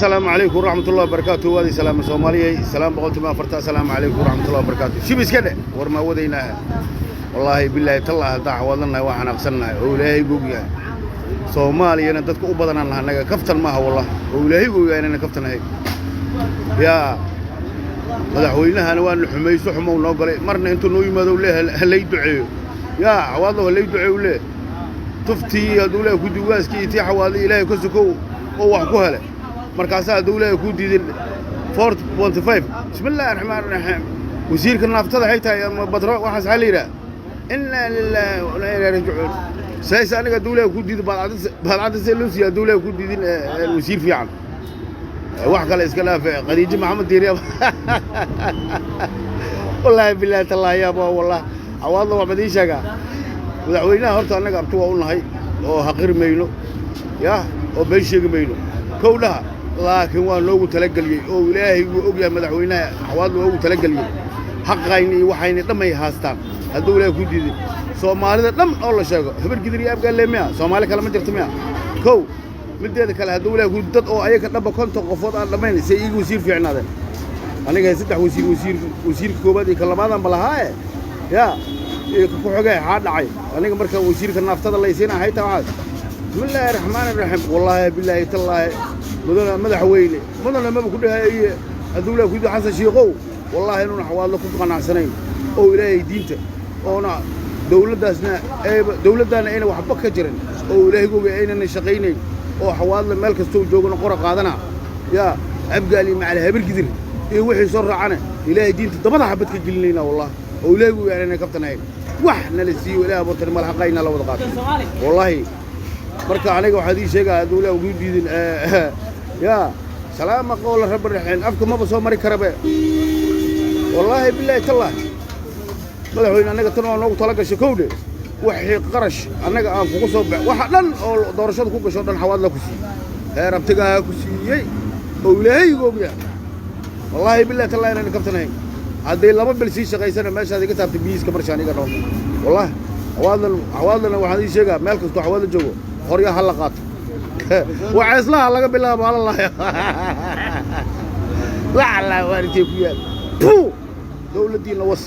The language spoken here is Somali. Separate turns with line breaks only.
Assalaamu calaykum waraxmatullahi wabarakaatu. Waadi salaama Soomaaliyey, salaam 114. Assalaamu calaykum waraxmatullahi wabarakaatu. Shib iska dhe, war maa wadaynaa? Wallaahi bilaahi tallaahi, haddaan xawaadannahay waa xanaaqsannahay oo Ilaahay goog yahay. Soomaaliyana dadka u badanaan lahaa naga kaftan maaha, wallah, oo Ilaahay goog yahay inayna kaftan ahayn. Yaa madaxweynahana waanu xumayso, xumow noo galay. Marna intuu noo yimaado lee halay duceeyo, yaa xawaadlo halay duceeyo lee tuftii hadduu Ilaahay ku duugaaskii iyo tii xawaadle Ilaahay ka sokow oo wax ku hele. Markaasaa hadduu Ilaahay kuu diidin 4.5. Bismi illaahi raxmaan raxiim. Wasiirka naaftada waxay tahay ama badro waxaas waxaa la yidhaha, innaa lilaahi wa innaa ilaihi raajicuun. Sayse aniga hadduu Ilaahay kuu diidin baadcadda see loo siiya? Hadduu Ilaahay kuu diidin wasiir fiican, wax kale iska dhaafe, Khadiijo Maxamed Diiriya. Wallaahi bilaahi tallaahi, yaaba wallah, xawaadla wax badiin sheegaa. Madaxweynaha horta annaga abti waa u nahay oo haqiri mayno, yah, oo been sheegi mayno, kow dhaha, laakiin waa noogu talageliyey oo Ilaahay wuu og yahay. Madaxweynaha xawaadla waa ugu talageliyey. Xaqayni iyo waxayni dhamay haastaan. Hadduu Ilaahay ku diidin Soomaalida dhan oo la sheego, Habar Gidir iyo Abgaalle miya? Soomaali kale ma jirto miya? Kow mideeda kale, hadduu Ilaahay ku dad oo ayaga dhanba 50 qofood aan dhammayn, say iiga wasiir fiicnaadeen? Aniga saddex wasiir, wasiir, wasiirka koowaad iyo ka labaadaan ba lahaaye, yaa iyo ka ku-xigee xaa dhacay? Aniga marka wasiirka naaftada laysiina hayta waxaas. Bismi illaahi raxmaani raxiim. Wallaahi bilaahi tallaahi, mudana madaxweyne, mudana maba ku dhahaye, hadduu Ilaahay ku diido Xasan Shiikow, wallaahi inuuna xawaadlo ku qanacsanayn oo Ilaahay diinta oona dawladdaasna dawladdaana ayna waxba ka jirin oo Ilaahay goga aynana shaqaynayn oo xawaadle meel kastoo joogana qora qaadana, yaa Abgaal iyo macal Habargidir iyo wixii soo raacana, Ilaahay diinta dabada xabad ka gelinayna, wallah, oo Ilaahay goga aanana kabtanahayn. Wax nala siiyo Ilaahay abuurtan mal xaqayna la wada qaato, wallaahi. Marka aniga waxaad ii sheegaa, hadduu Ilaah ugu diidin, yaa salaama qowla rabbi raxiim, afka maba soo mari karabe. Wallaahi bilaahi tallaahi, madaxweyne, annaga tan waa noogu tala gashay, kowdhe. Wixii qarash annaga aan kugu soo waxa dhan oo doorashada ku gasho dhan xawaadla ku siiyey, heer abtigaa ku siiyey oo Ilaahay googya. Wallaahi bilahi tallahi inaan kabtanahayn. Hadday 2 bil sii shaqaysana meeshaad iga taabtay biyiiska marshaan iga dhaho. Wallahi xawaadlan, xawaadlana waxaan ii sheegaa, meel kastoo xawaadla joogo qorya ha la qaato, waceeslaha laga bilaabo hala laayo lacala waarintay ku yaal. Puu, dawladdiina was.